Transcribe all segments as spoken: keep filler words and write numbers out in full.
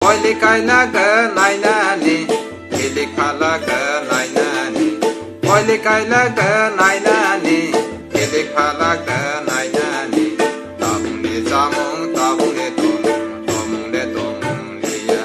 Koili kaila gwnai nani, ili khala gwnai nani. Koili kaila gwnai nani, ili khala gwnai nani. Tabukni chamung, tabukni tongmung, tongmung le tongmung liya.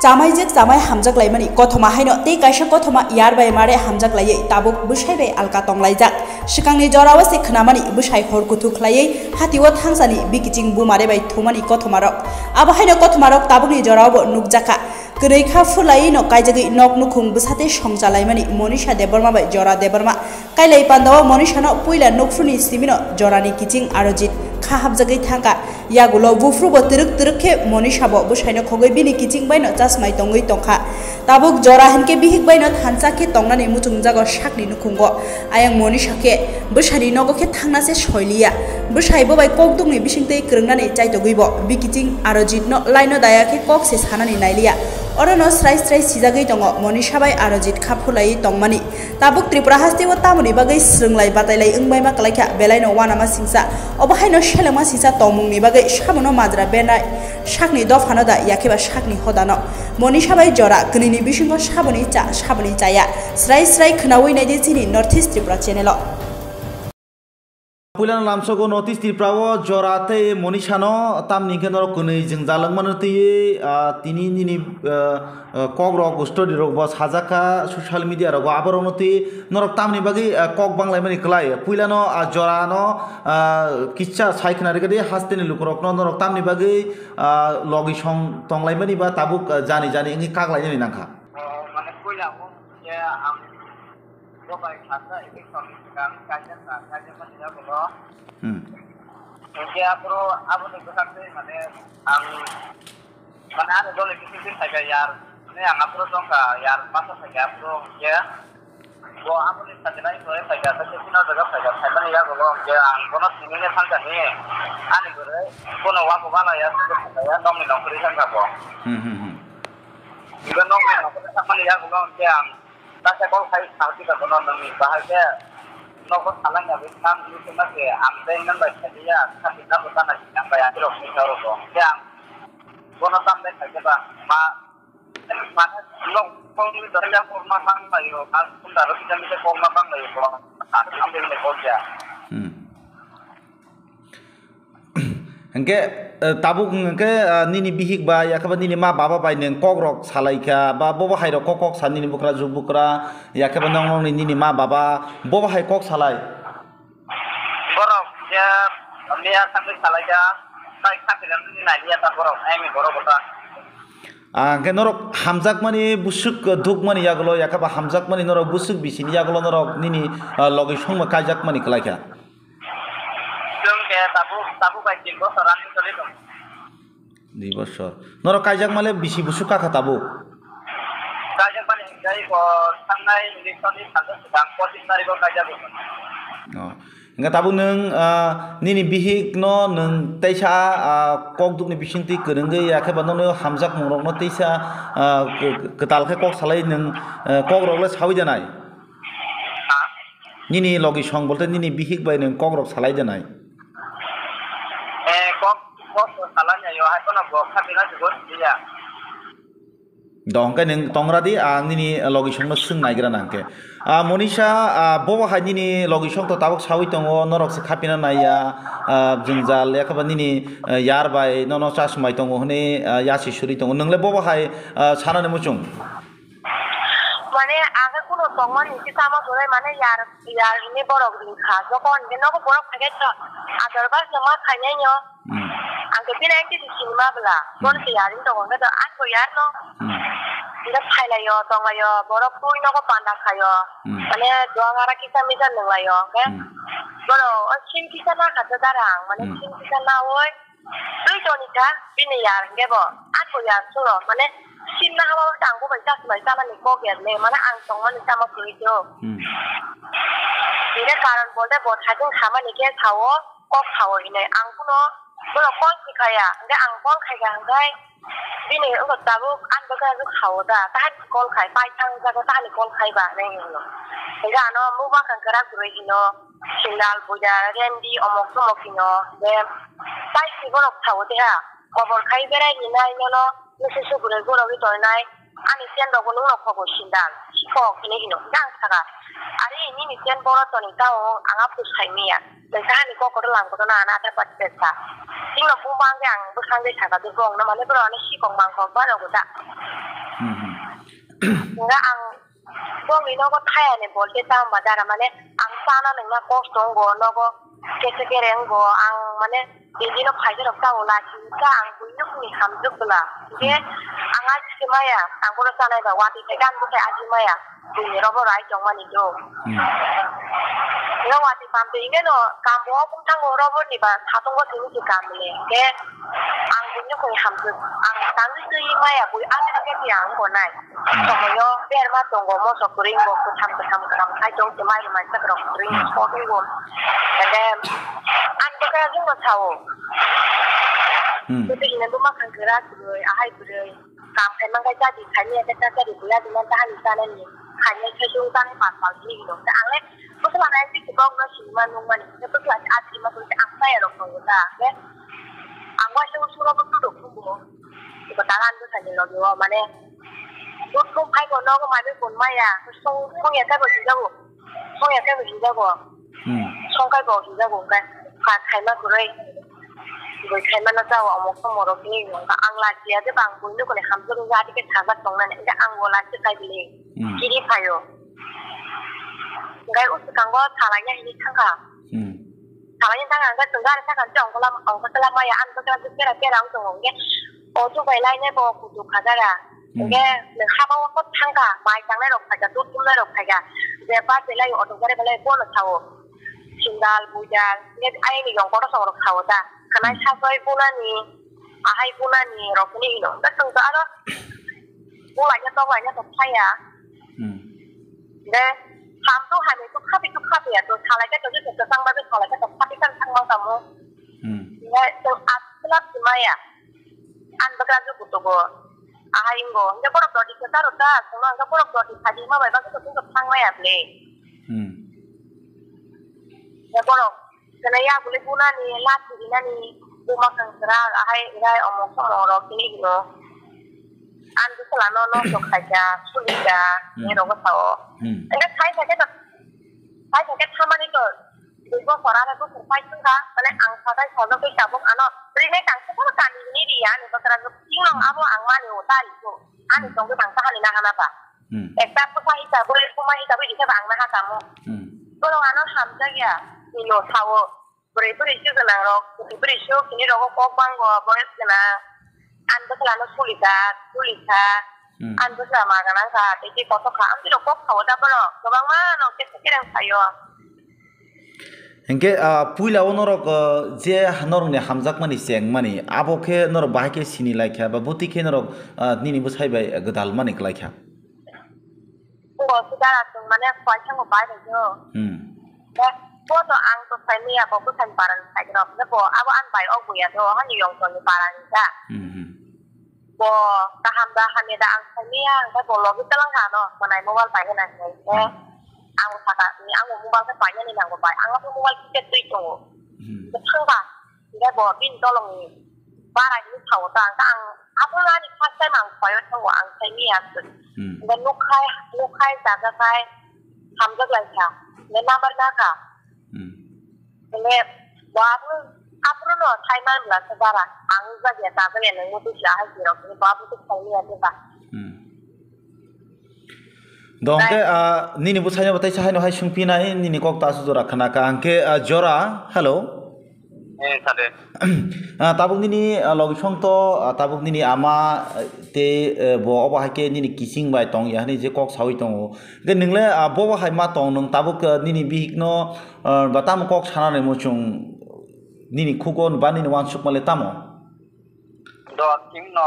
Chamaijwk chamai hamjak laimani kothoma haino tei kaisa kothoma yar bai mare hamjak laiwi tabuk bwsai bai alka tong laijak. Swkangni jorao se khwnamani bwsai hor kuthuk khlaiwi hatio thangsani bikiching bumare bai thumani kothomarok. Abo haino kothomarok tabukni jorao bo nukjakha. Kwrwi kha phulaiwi no kaijagwi nok nukhung bwsate songcha laimani Monisha Debbarma bai Jora Debbarma. Kailai pandao Monisha no puila nukphru ni simi no Jora ni kiching Arojit kha hapjagwi thangkha. Yagulo buphru bo twrwk twrwk khe Monisha bo bwsai no khogwi bini kiching bai no chasmai tongwi tongkha. Tabuk Jora hinkhe bihik bai no thansa khe tongnani muchungjago sakni nukhungo. Ayang Monisha khe bwsani nogo khe thangna se soiliya. Bwsai bo bai kokduk ni bisingtwi kwrwngnani chaitogwi bo bikiching Arojit no laino daya khe kok se sanani nailiya. Oro no srai srai sijagwi tongo Monisha bai Arojit kha phulaiwi tongmani. Tabuk Tripura hasteo tamoni bagwi swrwnglai batailai wngbaima kwlaikha, belaino uanama singsa. Obo haino selengma singsa tongmungni bagwi sabono majra benai sakni dophano da yakheba sakni hodano. Monisha bai Jora kwnwini bisingo saboni cha, saboni chaya. Srai srai khwnawi naidi chini North East Tripura channel o. Puilano lamsogo North East Tripura o Jora tei Monisha no tamni hwnkhe norok kwnwi jwngjal wngmano twiwi, ah, tini nini, ah, ah, kok rok story rok bo sajak kha social media rogo, aborok no twi norok tamni bagwi, ah, kok banglaimani kwlai. Puilano, ah, Jora no, ah, kisa sai khna rwgadi hasteni lukurok no norok tamni bagwi, ah, logi song tonglaimani ba tabuk, ah, jani jani wngwi kak lainani nangkha. O, mane puila o, je ang Bo bai khasa election ni swkang kaijak kha, kaijak mani yagulo. Hmm. Hinkhe aphuru aboni bwkhak tei mane ang mane ani dol ni bising twi phaikha yar. Mane ang aphuru tongkha yar masa phaikha aphuru hinkhe bo aboni sajinai hinkhe phaikha, tei chini o jaga phaikha, phaimani yagulo hinkhe ang bono sinine thangkha ni ani bwrwi bono wabu balaya, sugo phaikha ya, nokni nongkhorwi thangkha bo. Hmm, hmm, hmm. Hinkhe nokni nongkhorwi thangmani yagulo hinkhe ang Kaisa kok khai salki ka bono nungni bahai khe nogo salai na bai sam ni sima se ang tei nang bai khaiya khatina bo tana nang bai ang rok ni charo ko. Khe ang bono tam dai khai ba ma mane nok kong ni dai ya kok ma bang bai yo, ang kunda ro kita mi kok ma bang bai yo. Ang dei ne kok ya. Hmm. Hingke, eh, tabuk hingke, eh, nini bihik bai, yakheba nini ma baba bai nwng kok rok salai kha, ba bobo hai rok kok kok sa nini bukra juk bukra, yakheba nong nong ni nini ma baba, bobo hai kok salai. Borok je miya thangwi salai kha, tai kha pila nini nai liya ta borok, ai mi borok bo ta. Ah, hingke norok hamjakmani busuk, eh, dukmani yagulo, yakheba hamjakmani norok busuk bisini yagulo norok nini, ah, logi songma kaijakmani kwlai kha. Chwng khe tabuk, tabuk bai tin bosor running choli tongo. Dui bosor. Norok kaijakma le bisi busuk kakha tabuk? Kaijakmani hingkhai bo thangnai election ni salsa swkang pochin tarikh o kaijago. Oh. Hingkhe tabuk nwng, ah, nini bihik no nwng teisa, ah, kokduk ni bisingtwi kwrwngwi, yakhe ba nono hamjakmung rok no teisa, ah, k-, kwtal khe kok salai nwng, ah, kok rok le sawi da nai? Ha? Nini logi song bolte nini bihik bai nwng kok rok salai de nai? Eh, kok, kok salai nai yo, hai phano bo kha pina se bo siliya. Do hwnkhe nwng tongra di, ang nini logi song no swng naigra na hwnkhe. Ah, Monisha, ah, bobo hai nini logi song to tabuk sawi tongo, norok se kha pina nai ya, ah, jwngjal, yakhe ba nini, eh, yar bai nono chasmai tongo hwnwi, ah, yasi suri tongo. Nwng le bobo hai, ah, sanani muchung? Mane, ang khe kuno tongmani khe tamo kwrwi, mane, yar, yar hwnwi borok ring kha. Jokon hwnkhe nogo borok phai khe to, ador bas no ma khainai no. Hmm. Ang khe bini ang khe sini ma bwla. Hmm. Bono se yar wng tongo, hwnkhe to ang bo yar no. Hmm. Hwnkhe phai lai o, tong lai o, borok twi nogo panda khai o. Hmm. Mane, duang ara kisa misa nung lai o, hwnkhe Hmm. borok o sim kisa na kha se darang, mane, Hmm. sim kisa na oi. Twi toni kha, bini yar hwnkhe bo, ang bo yar suno, mane, simna hama bo tang bo bai chasmai chanani kok ya le, mane, ang tongmani tamo kwrwi khe o. Hmm. Hwnkhe karon bolte bo thaitung samani khe sao, kok sao hinwi, ang kuno bono call khe khaya, hwnkhe ang call khaikha hwnkhe, bini wngkha tabuk, ang bo khe sao da, tahai call khai, pai thang jaga tahani call khai ba, hinwi hino. Hwnkhe ano mukbang kha kwrak kwrwi hino. Sindal, buida, rendi, omok somok hino, je tai si borok sao de ha. Kobor khai berai rinai nono, nisi suguroi borok wi tongnai. Ani chen rok bo nung rok kho bo sindal, sikok hinwi hino, hingke ang saka, "Ari, nini chen boro toni tao, ang aphuru sai maya. Nokha ani kok kotor lam kotor na, ana ta pat pesa." Singno buma hingke ang bwsang de saka, "Bebong no mane boro ano sikok mangkok ba rogo da." Hmm, hmm. Hingke ang bongni nogo thaya ni bolte tamo ba dara mane ang chana nangna kosto wngo nogo kese kere wngo ang mane bini no phaisa rok tamo lachini ta ang buino kuni hamjwk bwla je ang aji se maya ang bono chanai ba watwi khai gan bwkhai aji maya buini robo rai tongmani do. Hmm. Ino watwi pamtwi hingke no kambo o bwthango robo ni ba satung bo simi se kam le hingke ang buino kuni hamjwk ang tangwi twi maya bui ang khe ang wngo nai. Hmm. Somoyo berma tongo, moso kwrwi wngo, kwtham kwtham kwtham khai tong se, mairum maisa kwrwi wngo, hmm, sok wngo. And then, ang bwkha jwngno sao. Hmm. Bwtwi hwnwi buma khan kwra kwrwi, ahai kwrwi. Kam khai man khai chadi, khaini ya khe cha chadi, buya di man ta hani chanani. Khaini khai chwng tanai pal pal hwnwi hino. Ta ang le bwkha nai twi kok no sinima nung mani. Bwkha ati ma twi ang saya rok tongo ta. Ke ang waisa usulo bwtwi rok tongo. Ibo dalan bwsani logi o mane dut kum phai bo nogo mane kun maya song song ya khe bo hinjago song ya khe bo hinjago Hmm. Song khai bo hinjago hingkhe kha khaima kwrwi bui khaima no chao omo somoro khe hingkha ang lachiya je bang bui nukuni hamjak wngkha ati khe sajak tongnani hingkhe ang bo lachi khai bili Hmm. kiri phaio hingkhe uskango salai ya hinwi thangkha. Hmm. Salai thang ang khe chwng gari sakha se ongkha lam ongkha se lam maya ang bwkha se pera pera wng tongo hingkhe o chubai lainai bo kuchuk kha jara. Hmm. Hingkhe nwng haba o kot thangkha mai tangnai rok phaikha dut tumnai rok phaikha je bus se lai auto gari belai bono sao sindal buidal hingkhe ayang ni yong kotor song rok sao ta khanai Hmm. sajoi bunani ahai bunani rok hinwi hino hingkhe chwng to aro bulaina toklaina to phaiya. Hmm. De, ham to hamya to khapi to khapiya to, salai khe to jesa kwchang bagwi salai khe to khapi kan thang mang tamo. Hmm. De, to asla simaya. An bagra ju kutugo. Ahai ingo. De borok dodi kwcharo ta, sungno hwnkhe borok dodi phadi ma bai bagwi to thang maya ble. Hmm. De borok Kena ya bole bunani, lati rinani, buma kang kra, ahai rai omok somok rok tini hino. An bwsala no nokto khaika, sulika, Hmm. ni rogo sao. Hmm. Engke sai sai khe to, sai sai khe thamani to, dui bosor, arai bosor pai thangkha, mane ang sajak sajagwi tabuk ano, rinai tangsa khe kani hini riya, ani bwsara no, tini no abo ang mani o tari ko, ani Hmm. tongwi tangsa hani nahana ba. Hmm. Ekta bwsa hisabai, buma hisabai rikhe ba ang naha kamo. Hmm. Borok ano hamjakya, hino sao. Bwrwi bwrwi se gwnang rok, bwrwi bwrwi se hini rogo kok bango, boyos gwnang. An bwsala no sulikha, sulikha. Hmm. An bwsala ma gwnang kha, tei tei kothok kha. Amtwi rok kok sao da borok. Kwbangma no kesa kereng saio. Hinkhe, ah, puila o norok, ah, je norokni hamjakmani chengmani, abo khe norok bahai khe sini lai kha, ba bwtwi khe norok, ah, nini bwsai bai gwdalmani klai kha? Bo se dara chwng mane khwai thango bai bai khe o. Hmm. Bo to ang to sai maya bo bwsani para ni side rok, bo abo ani bai o buya do, hani yong toni para ni da. Hmm, hmm. Bo kaham da hamya da ang saimaya, hwnkhe bo logi twlang kha ano, mwnai mobile paina nang hinwi khe. Hmm. Ang sakha, "Ni ang bo mobile khe painani nango bai, ang abo mobile khe twi tongo." Hmm. Bwswk ba, hwnkhe bo bini dolongni bara hinwi sao ta, hwnkhe ang abo ani first time ang paio thango, ang saimaya. Hmm. Hwnkhe nukhai, nukhai, chajakhai, hamjak lai kha, hwnkhe number na kha. Hmm. Hwnkhe bo aphuru, aphuru no sai man bwla se bara. Ang jak ya, chajak ya, nang muitu sila hai sirok. Hwnkhe bo aphuru sai maya se ba. Hmm. Dong ke, ah, nini bwsai no tai sa hai no hai sungpinai, nini kok ta su jora khana ka. Hwnkhe, ah, jora, hello. Eh, sade. Ah, tabuk nini, ah, logi song to, ah, tabuk nini ama, eh, te, eh, bo obo hai khe nini kising bai tong ya, hani je kok sawi tongo. Hwnkhe nwng le, ah, bo bo hai ma tong, nwng tabuk, ah, nini bihik no, ah, ba tamo kok sana ni muchung nini khugo ba nini wansukma le tamo? Do simno,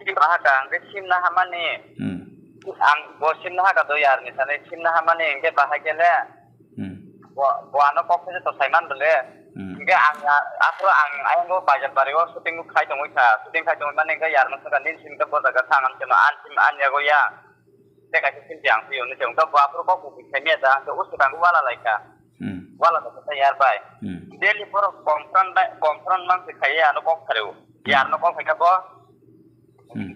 sim bahaka, hwnkhe simna hamani. Hmm. Ang bo simna haka do yar ni sani simna hamani, hwnkhe bahai khe le. Hmm. Bo, bo ano kok se to saiman bole. Hmm. Hwnkhe ang, a-, aphuru ang ayang bo Bajar Bari o shooting khai tongwi kha. Shooting khai tongwi mani hwnkhe yar no saka nin sim khe bo jaga thang ang cheno an sim an yago ya. Tei kaisa sim ti ang sio ni chong to bo aphuru kok bo sai maya da hwnkhe usu kang wala lai kha. Hmm. Wala da kata yar bai. Hmm. Daily borok confront bai, confront mang se khaiya ano kok khareo. Hmm. Yar no kok khaika bo. Hmm.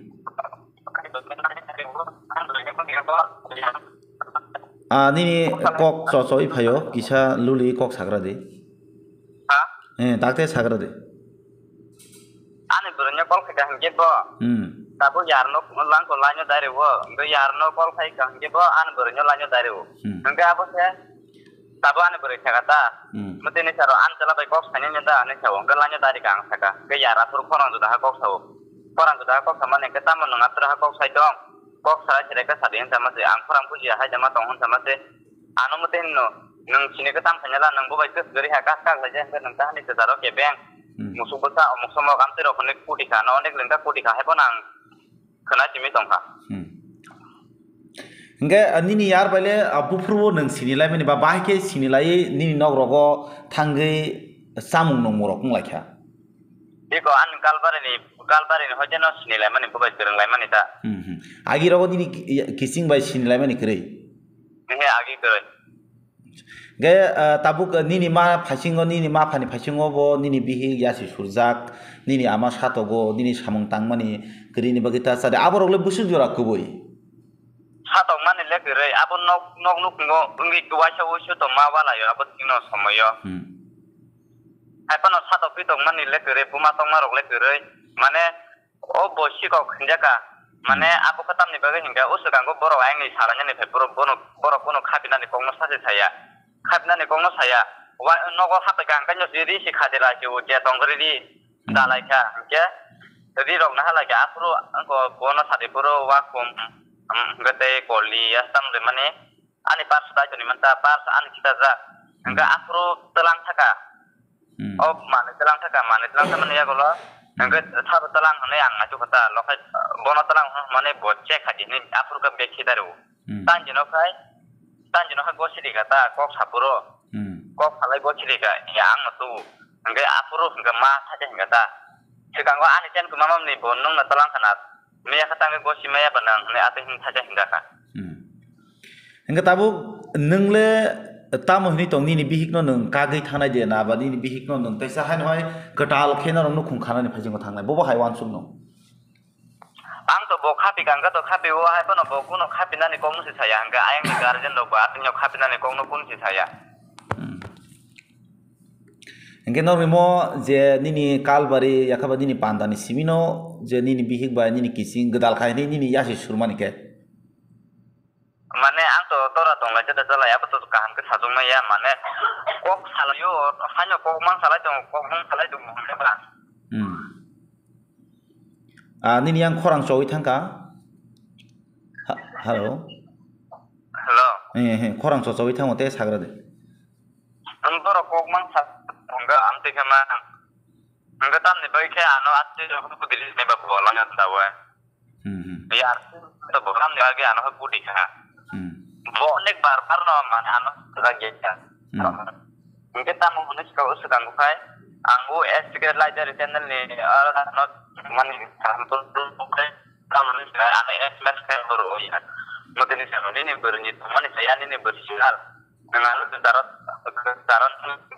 Ah, nini kok chochoi phaio, kisa luli kok sagra di. Ha? Eh, dakte sagra di. Ani bwrwino call khaika hinkhe bo. Hmm. Tabuk yarno langko laino daireo. Hinkhe yarno call khaika hinkhe bo ani bwrwino laino daireo. Hmm. Hinkhe abo se tabuk ani bwrwi saka ta. Hmm. Mutini saro ani chwla bai kok sainani da hinwi sao. Hinkhe laino dairika ang saka. Hinkhe yar aphuru khorang juda ha kok sao. Khorang juda ha kok samani hinkhe tamo nwng aphuru ha kok sai tong. Kok sarai serai khe sadi hinsa ma se. Ang khorang bujiya hai jama tong hinsa ma se. Ano mutwi hinno, nwng sini khe tam khaina la, nwng bo bai kwswk kwrwi ha, kak kak lai jai, hwnkhe nwng ta hani kwcharo kebeng. Hmm. Musuk bwsa, omuk somok, amtwi rok hwnwi kuti kha, ano onek lengkha kuti kha, haiphano ang khwna simi tong kha. Hmm. Hwnkhe, ah, nini yar bai le, ah, buphuru o nwng sini lai mani ba, bahai khe sini lai nini nok rogo thangwi chamung nungmung rok wng lai kha? Biko ani Kalbarini, Kalbarini hoite no sini lai mani, bo bai kwrwng lai mani ta. Hmm, hmm. Agi rogo nini ki-, kising bai sini lai mani kwrwi? Ehe, agi kwrwi. Ge, ah, tabuk, ah, nini ma phaisingo, nini ma phani phaisingo bo nini bihik yasi surjak, nini ama satogo, nini samung tangmani kwrwini bagwi ta chade. Aborok le bwswk jora kwbwi? Satokmani le kwrwi, abo nok, nok nukhungo wngwi waisa wuisu tongma walaio abo chikno somoio. Hmm. Haiphano satokwi tongmani le kwrwi, buma tongmarok le kwrwi. Mane, O bo sikok hinjaka. Mane, hmm, abo khe tamni bagwi hinkhe, o swkango borok ayangni salainani phai borok bono, borok bono khapinani kokno sachi saya. Khapinani kokno saya. Wa-, nogo hapai kha hwnkhe no si ri si khadi lai si o je tong ri ri. Hmm. Dalai kha hinkhe ri rok naha lai kha aphuru wngkha bono sadi phuru wakum, um, hwnkhe tei koli ya tam rimani. Ani pars dai toni manta, pars ani kita ja. Hingke, hmm, aphuru telang thaka. Hmm. O mane telang thaka, mane telang thaka mani yagulo. Hmm. Hingke tharo telang hwnwi ang naituk kha ta, lokhai, bono telang hwnwi mane bo check kha di hwnwi aphuru khe bag khidaru. Hmm. Tanjino khai, tanjino khai gosiri kha ta, kok sapuro. Hmm. Kok salai gosiri kha, ya ang no tu. Hingke aphuru hingke ma thaja hingka ta. Swkango ani chen kwmamani bo nwngno telang khana. Miya kha tangwi gosi maya ba nang hwnwi atwi hwn thaja hingka kha. Hmm. Hingke tabuk nwng le tamo hwnwi tong nini bihikno nwng kagwi thangnai de na ba nini bihikno nwng teisa haino hai kwtal khe norok nukhung khanani phaisingo thangnai bobo hai uansukno? Ang to bo khapi kangka to khapi o hai bono bo kuno khapinani kokno se saya hingke ayang ni guardian rok bo atwino khapinani kokno kun se saya. Hmm. Hingke norimo je nini kalbari yakhaba nini pandani simino je nini bihik bai nini kising gwdal khai hwnwi nini yasi surmani khe? Mane ang to tora tong lai jada jalai abo to kaham khe sajwk maya mane kok salai o haino kok mang salai tongo kok mang salai tongo hwnwi ba. Hmm. Ah, nini yang khorang chowi thangkha. Ha-, hello. Hello. Eh, eh, khorang chochowi thango te sagra de. Ang borok kok mang sa hwnga ang twi khe ma ang. Hwnga tamni bagwi khe ano atwi rok kudili ni ba bo langa dawa. Hmm, hmm. Yar to bo tamni bagwi ano kudi kha. Hmm. Bo nek bar bar no mane ano lagi kha. Hmm. Hingke tamo hwnwi swkang, swkango khai, ang o S T K Library channel ni, ah, no, mani, tamo hwnwi swkang, ano S M S khai horo ya. Motini salo nini bwrwini tongmani saya nini bwrwi sinal. Nang ano daro, daro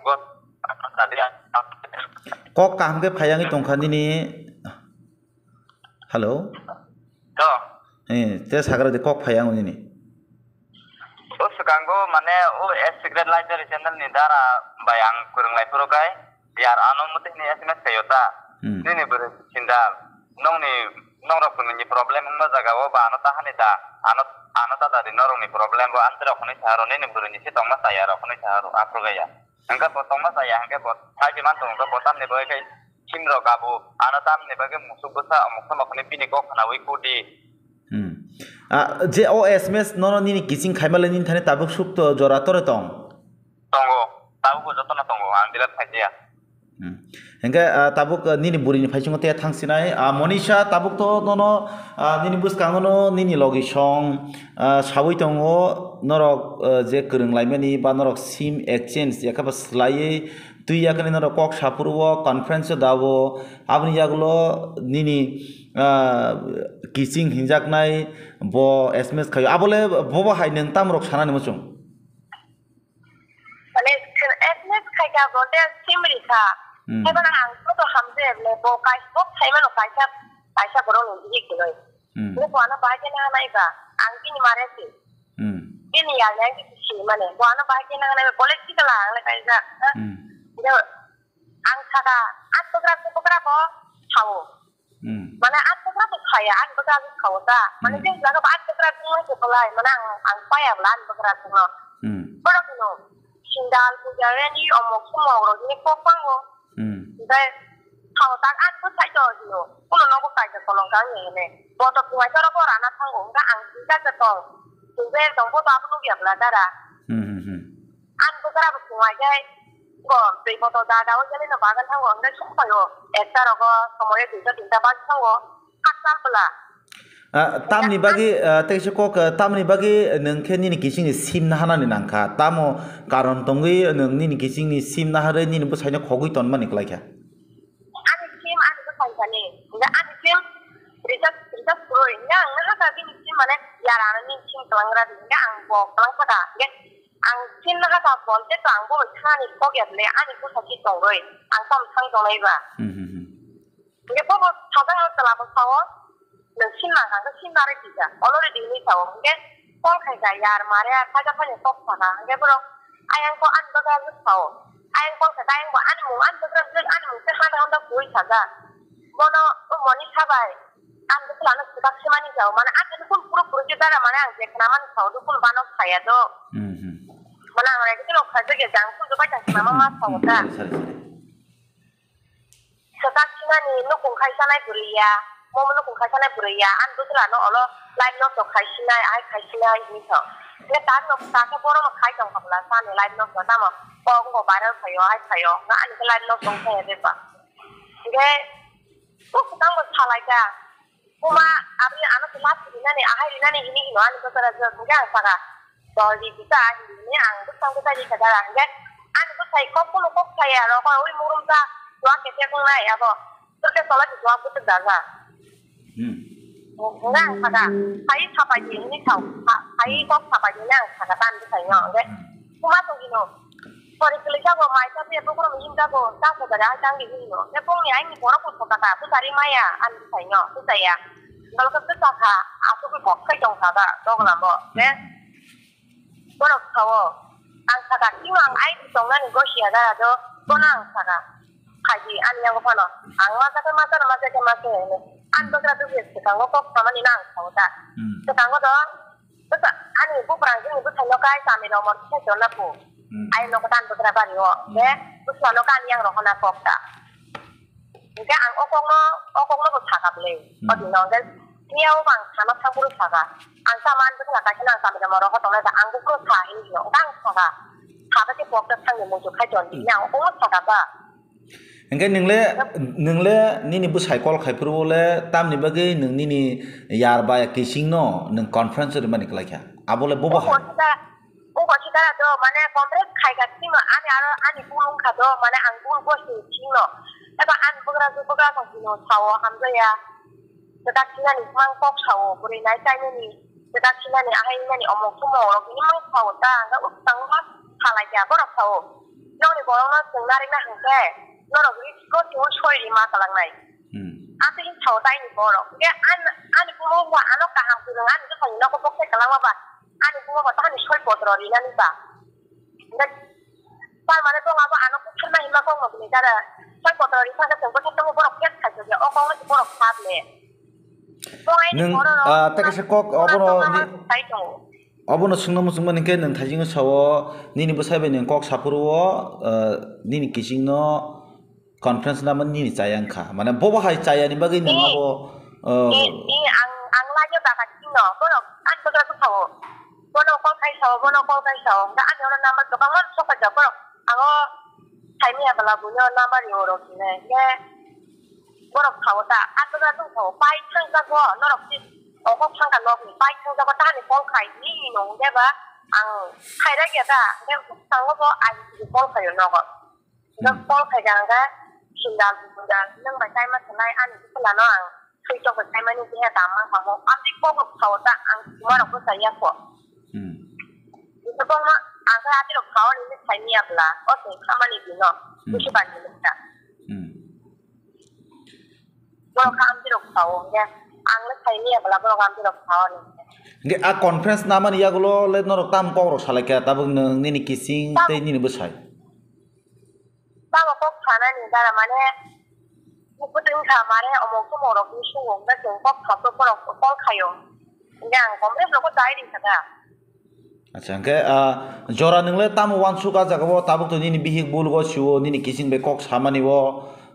go, tadi. Kok kaham khe phayangwi tongkha nini. Hello. To. Eh, te sagra de kok phai ang nini. O swkango mane o S Secret Library channel ni dara bai ang kwrwng lai phuru kai yar ano muti ni S M S kayo ta. Hmm. Nini bwrwi sindal. Nongni, nongrok ni problem wngma jaga o ba ano tahani ta. Ano, ano ta dari norok ni problem bo amtwi rok hwnwi sa aro nini bwrwi ni si tongma sa ya rok hwnwi sa aro aphuru gaya. Hingke bo tongma chaya, hingke bo saiji man tongo, hingke bo tamni bagwi khe simrok abo, ano tamni bagwi musuk bwsa, omuk somok hwnwi bini kok khnaui kudi. Hmm. Ah, je o S M S nono nini kiching khaima le nini thani tabuk suk to jora tore tong? Tongo, tabukbo jotono tongo, ang delete khaijaya. Hmm. Hingke, ah, tabuk, ah, nini burini phaichungo te thangsinai, ah, Monisha tabuk to nono, ah, nini bwskango no nini logi song, ah, saui tongo, norok, ah, je kwrwng laimani ba norok sim exchange yakhe ba swlaiwi twi yakhe norok kok saphuru o conference o dao, aboni yagulo nini, ah, kiching hinjaknai bo S M S khaio, abole bobo hai nwng tamrok sanani muchung? Mane Abo tei sim rikha. Hmm. Haiba ang joto hamjak le bo kaisa bo saimano kaisa kaisa borok ni bihik hinoi. Hmm. Bo ano bahai khe naha nai ba ang bini mare si. Hmm. Bini yal nai si mane bo ano bahai khe naha nai ba college si kala ang le kaisa. Hmm. Ang saka ang bugra bugra bo sao. Hmm. Mane ang bugra to khaya, ang bugra to khao ta. Mane Hmm. je jaga ba ang bugra to mo ko lai, mane ang ang paya bla ang bugra to no. Hmm. Borok no sindal puja reni omok sumok ro ni kok pango. Hmm. Dai khao ta ang ko sai to no. Kuno no ko kai ta kolong kang ni ne. Boto kuai to ro ko rana thango, ga ang sika ta tong. Sindal tong ko ta bu ya bla dara. Hmm, hmm, hmm. Ang bugra bo kuai jai. Ko twi botol da da o jani no bagan thango, hwnkhai song phaio. Ekta rogo somoyo duita tinta baj thango. Khat cham pla. Ah, tamni bagwi, ah, tei se kok, ah, tamni bagwi nwng khe nini kisingni sim nahanani nangkha. Tamo karon tongwi nwng nini kisingni sim naharwi nini bwsaino khogwi tonmani kwlaikha? Ani sim ani bwsai kani. Hwnkhai ani sim recharge, recharge kwrwi. Hwnkhai ang nahakha bini sim mane yar ano nini sim kwlangra di. Hwnkhai ang bo kwlang saka. Hwnkhai ang sim nahakha phone tei to ang bo thani kok ya le ani bwsa si tongwi. Ang tamo thang tongnai ba. Hmm, hmm, hmm. Hingke bobo sajak ang chwla bo sao, nwng sim nang kha, hingke sim narwk twi kha, already hinwi sao, hingke call khai kha, yar mare, khaja phani kok sa kha, hingke borok ayang ko ani bagwi aswk sao, ayang call khai kha, ayang bo ani mung, ani bagwi aswk ani mung se handa handa kwrwi sajak, bono o moni sabai, ang bwswlano swkak swmani sao, mane ani phone puro puro khe dara, mane ang je khnamani sao, do phone banok saya do, Hmm, hmm. Mane ang rai khe nok khaijak ya, jang phone bai ta khnama ma sao ta. Sorry, sorry, sorry. Swkak sinani nukung khai sanai bwrwi ya, momo nukung khai sanai bwrwi ya, ani bwswlano olo live nosto khai sinai, ahai khai sinai hinwi thok. Hingke tak no, tak khe borok no khai tong kha bwla sani live nosto tamo kok wngkha viral phaio, ahai phaio, hwnka ani khe live nosto wngkha ya bebak. Hingke o swkang bo salai kha. Kuma aboni ano khe last rinani, ahai rinani hini hino ani bwswra jwk hingke ang saka. Dol di bisa hini hini ang bwsang bwsai rikha dara hingke ani bwsai kok kuno kok saya rok oi murum sa dua kete kung nai abo. Turke sola di dua bwswk daga. Hmm. Hingke ang saka. Hai sapai di hini sao. Ha-, hai kok sapai di hini ang saka tan bwsai no hingke. Kuma tong hino. Pori kwlwi jago, mai cha phiya bokhorok ni him jago, ta sodari ai tang di hino. Khe bongni aini borok bo sokha ta, bwsari maya, ani bwsai no, bwsai ya. Dol khe bwsa kha, aswk khe kok khai tong kha ba, doglam bo. Khe borok sao, ang sakha, timo ang ai di tong nani gosia gara do, bono ang sakha. Khai di, ani yango phano. Ang ma cha khe ma cha, ma cha khe ma cha hino. Ani bwkra dugri swkango kok samani no ang sao ta. Hmm. Swkango do, Bwsa, ani buprang jini bwsai no kai chami rok mor khe jonna pu. Hmm. Ai no kwtan bwkra bari o. Hmm. Be, bwsa no kan yang rok na kok ta. Hingke ang o kok no, o kok no bo saka ble. Hmm. O din no hingke niya o bang sana thang buru saka. Ang sama an bwkra kai khna ang chami rok mor rok tong nai ta. Ang bwkra sa hin no. Ang saka. Saka khe pok ta thang ni muitu khai ton di. Hmm. Yang o kok no saka ba. Hingke nwng le, nwng le nini bwsai call khai phuru le tamni bagwi nwng nini yar ba kising no nwng conference rimani kwlai kha? Abo le bobo hai? Uko sida, uko sida do mane conference khai kha sima ani aro ani bulung kha do mane ang bul bo sing sing no. Eba ani bugra bugra kha sino sao hamjaya. Kwtak sinani mang kok sao, bwrwi nai chainani, kwtak sinani ahai nani omok somok rok hini mang sao ta, hwnkhe o swkango salai kha borok sao. Nokni borokno chwng narikna hwnkhe norok risk-o chwng sori ma kwlangnai. Hmm. Aswk hin sao ta ini borok. Hwnkhe an-, ani bumung bo ano kaham kwrwng, ani bwsani nogo bokhe kwlangma ba, ani bumung bo tamni soi potro rinani ba. Hwnkhe, tal mane tong abo ano kok tharna hima kok no bini dara. Soi potro ri thangkhe chwng bwkhe tongo borok khe khai tongya. O kok no borok sat le. Tong ai ni Nwng, borok rok ah, tei kaisa kok tong obono tong ni, sai tongo. Obono swngna muchungmani khe nwng thaisingo sao nini bwsai bai nwng kok saphuru o, ah, nini kising no conference nama nini chaya wngkha. Mane bobo hai chaya ni bagwi nwng Ni, abo, ah, ni, ni ang, ang laio baka sino. Borok ang bwkra bwsao. Bono call khai sao, bono call khai sao. Hwnkhe ani oro number kwbangma sok paijak borok. Ang o saimanya bwla buino number rio rok hinai. Hwnkhe borok sao ta, ang bwkra tong sao. Pai thangjago, norok si ongkok thangkha nokni. Pai thangjago, tahani call khai, nini no hwnkhe ba ang khairok ya ta. Hwnkhe bwskango bo I C call khaio nogo. Hwnkhe call khaikha hwnkhe sindal sindal nwng bai kaima swlai ani bwswlano ang switch off bai kaimani jehe dam mang tamo. Amtwi kok rok sao ta ang sima rok bwsa ya kho. Hmm. Hwnkhe bongno Ang khe atirok sao ni sai miya bla. O se khamani dino. Hmm. Bisi bani ni ta. Hmm. Borok kha amtirok sao, hingke ang le sai miya bla borok amtirok sao ni. Hingke a conference namani yagulo le norok tam kok rok salai kha, tabuk nwng nini kising tei nini bwsai. Tamo kok sanani dara mane, bukhutung kha mare omok somok rok ni sungo, hingke chwng kok saprok borok call khaio. Hingke ang conference rok bo chai ri kha da. Acha, hingke, ah, jora nwng le tamo uansuk a jaga o, tabuk to nini bihik bul go sio, nini kising bai kok samani o,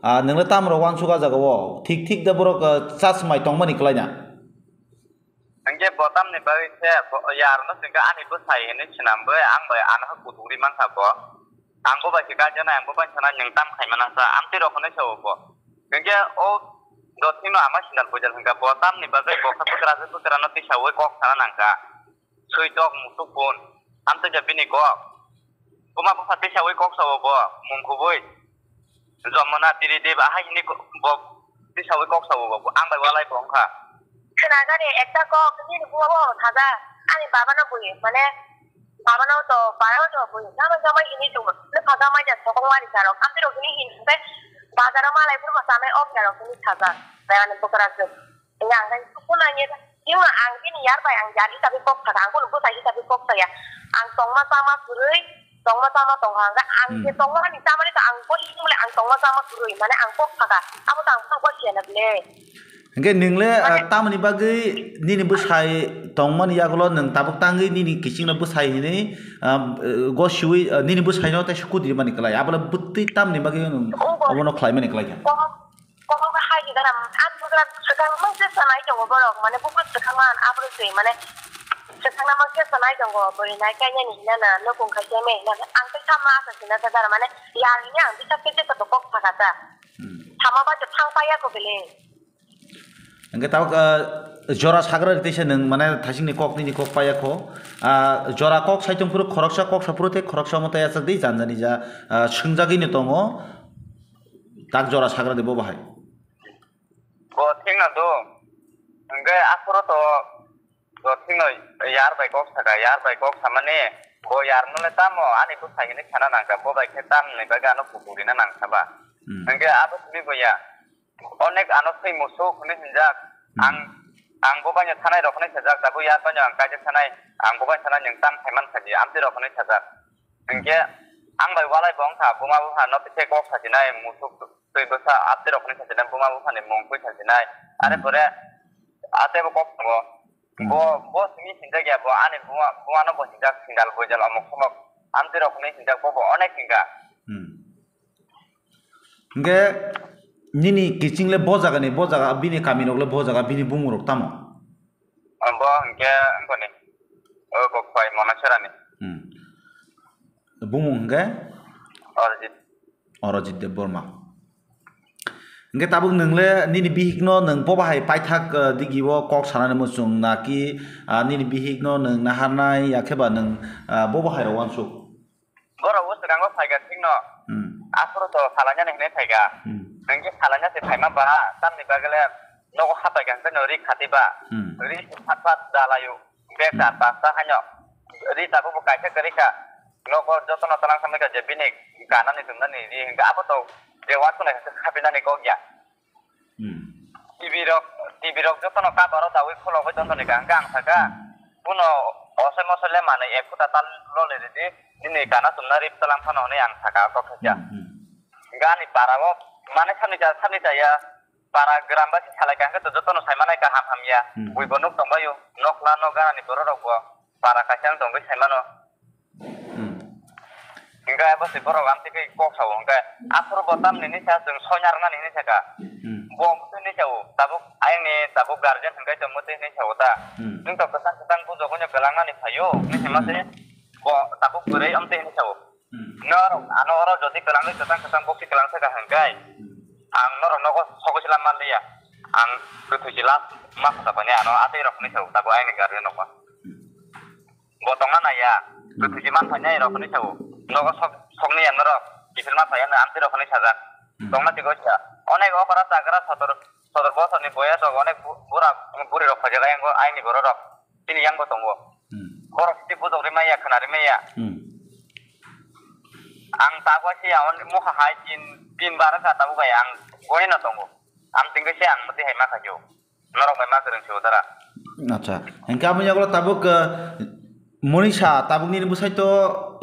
ah, nwng le tamo rok uansuk a jaga o, thik thik da borok, ah, chasmai tongmani kwlai na? Hingke bo tamni bagwi se bo, yarno singke ani bwsai hinwi swnam bai, ang bai ano kutugri mankha bo. Ang bo bai se kaijaknai, ang bo bai sana nwng tam khaimana sa, amtwi rok hinwi sa o bo. Hingke o dothino ama sindal puijal hingka bo tamni bagwi bo kha bwkrajwk bwkrano tisaui kok sana nangka. Switok musuk pun. Amtwi ja bini kok. Buma bupha tisaui kok sao bo, mung kubui. Jomona tiri deba hai hini ko-, bo tisaui kok sao bo. Ang bai walai bo wngkha. Khna gani ekta kok, nini buma bo thaja. Ani baba no bui, mane, baba no to, bara no to bui. Jama jama hini tu. Ne phaga mai ja sokong mari jaro. Amtwi rok hini hin, be, bazar o malai buma samai ok jaro hini thaja. Be ani bukra se. Yang kan, kuna ye, yung ang ini yar bai ang yar ita bi kok thaga, ang kono bwsai ita bi kok saya. Ang tongma sama kwrwi, tongma sama tongha, ang, ang Hmm. je tongma ni tamani ta ang koi mule ang tongma sama kwrwi, mane ang kok thaga. Abo ta ang kok siya na bile. Hingke nwng le, ah, Mane tamoni bagwi nini bwsai tongmani yagulo nwng tabuk tangwi nini kisingno bwsai hinwi, ah, eh, gosiwi, ah, nini bwsaino tei sukudi mani kwlai. Abo le bwtwi tamoni bagwi nwng Obo. Obono khlai mani kwlai kha. Kok, kok hai jidara, ang bugra swkang mang se sanai tongo borok, mane bugra swkang man abro se, mane swkang na mang se sanai tongo, bwrwi nai kanya ni hina na, nokong khai se me hina, ang tei sama asa sina sa dara, mane yar ni ang bisa kete sa kok thaga ta. Hmm. Sama ba te phang paya ko bele. Hingke tabuk, ah, jora sagra rite se nwng mane thasing ni kok nini kok paya kho. Ah, jora kok sai tong phuru khoroksa kok sa phuru tei khoroksa mo tei achak di jan jani ja, ah, swngjagwi no tongo. Tak jora sagra de bo bahai. Bo thengna do. Hingke aphuru to, bo thengno yar bai kok saka, yar bai kok samani, bo yar no le tamo, ani bwsai hinwi sana nangka, bo bai khe tamni bagwi ano kukurina nangkha ba. Hmm. Hingke abo simi bo ya. Onek ano swi musuk hinwi hinjak. Hmm. Ang, ang bo bai no sanai rok hinwi sajak, tabuk yar bai no ang kaijak sanai, ang bo bai sanai nwng tam khai man kha di, amtwi rok hinwi sajak. Hingke ang bai walai bo wngkha, buma bupha no tei kok sajinai, musuk twi bwsa atwi rok hinwi sajinai, buma bupha ni mung twi sajinai. Are Hmm. pore atebo kok tongo. Hmm. Bo, bo simi sinjak ya, bo ani buma, buma no bo sinjak sindal bojal omok somok. Amtwi rok hinwi sinjak bo, bo onek hingka. Hmm. Hingke nini kiching le bo jaga ni, bo jaga bini kami rok le bo jaga bini bumung rok tamo? Bo hingke wngkoni, o kok pai mona serani. Hmm. Bumung hingke? Arjit. Arjit Debbarma. Hingke tabuk nwng le nini bihik no nwng bo bahai paithak, ah, digi o kok sanani muchung naki, ah, nini bihik no nwng naharnai ya khe ba nwng, ah, bo bahai rok uansuk? Borok o swkango phaikha thikno. Hmm. Aphuru to salainani hinwi phaikha. Hmm. Hwnkhe salaina se phaima ba, tamni bagwi le nogo hapaikha hwnkhe no ri khati ba. Hmm. Ri phat phat jalaio. Bek Hmm. ta pasta haino. Ri tabuk bo kaisa kwrwi kha. Nogo jotono twlang samwi kha je bini ganani tumnani ri hwnkhe abo to je uansuknai hwnkhe khapinani kok ya. Hmm. T V rok, T V rok jotono cover o dawi khulogwi tongtoni ka, hwnkhe ang sakha, Hmm. "Bono osoi mosoi le manwi ek kota tal lole ridi, nini gana chumna rip talang phano," hwnwi ang sakha, kok khaisa. Hmm, hmm. Hwnkhe ani para o, mane, samni cha, samni chaya, para gram bai se salai ka, hwnkhe to jotono sai manai kaham hamya, Hmm. buibo nuk tongbaio, nokla nok ganani borok rok bo. Para kaisa wng tongwi sai mano. Hmm. Hingke abo se borok amtwi khe kok sao, hingke aphuru bo tamni hinwi sa chwng soina rwnani hinwi sakha. Hmm. Bo amtwi hinwi sao, tabuk ayangni tabuk guardian hingke tongmotwi hinwi sao ta. Hmm. Nwng to kwchang kwchang bujo hwnwi kwlangnani phaio, hinwi hima se Hmm. bo tabuk bwrwi amtwi hinwi sao. Hmm. Norok ano oro jodi kwlangwi kwchang kwchang bokti kwlang sakha hingke Hmm. ang norok nogo sogwi se lam manliya. Ang kwthwi se last ma khusa painai ano atwi rok hinwi sao, tabuk ayangni guardian rok ba. Hmm. Bo tongna naiya, Hmm. kwthwi se man phainai rok hinwi sao. Nogo sok, sokni ya norok, kiphilma phaiya no amtwi rok hinwi sajak. Hmm. Tongna tigwi sa. Onek okra chagra sotor, sotor bosorni boyas rok onek bu-, bura, buri rok phaijak ayang, ayangni borok rok. Chini yang bo tongo. Hmm. Borok tei bujok rimaiya, khna rimaiya. Hmm. Ang tabuk se ang mokha hai tin, tin bar wngkha tabuk bai ang goi no tongo. Ang tingkhe se ang mwtwi hai ma khaio. Norok bai ma kwrwng se o dara. Acha. Hingke abo yagulo tabuk, eh, Monisa tabuk nini bwsai to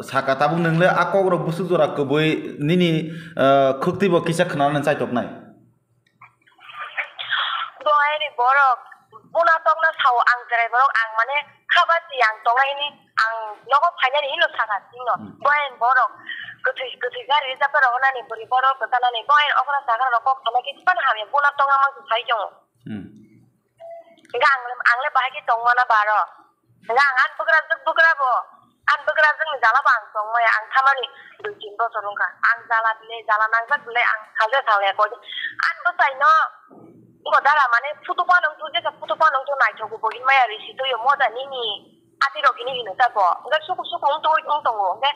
saka tabuk nwngle a kok rok bwswk jora kwbui nini, eh, khwktwi bo kisa khwnanani chaitok nai. Bo aini borok buna tokna sao ang cherai borok ang mane khabasi ang tongnai hini ang nogo phainani hino saka singno. Hmm. Bo aini borok kwthwi kwthwi gari rijak rok nani bwrwi borok kwtanani bo aini okra sakra rok kok sana khe phano hamya buna tokna mang sai tongo. Hmm. Hingke ang le, ang le bahai khe tongmana baro. Hingke ang ani bwkrajwk bwkra bo. Ani bwkrajwk ni jala bo ang tongmaya ang thamani dui tin bochor wngkha. Ang jala bile, jala nangjak bile ang salja salya koi. Ani bwsai no, bo dara mane photo pa nung thu, jesa photo pa nung thu naithok bo hinmaya risi tuyo moja nini. Ati rok hini hino ta bo. Hingke suku suku wng twi wng tongo. Hingke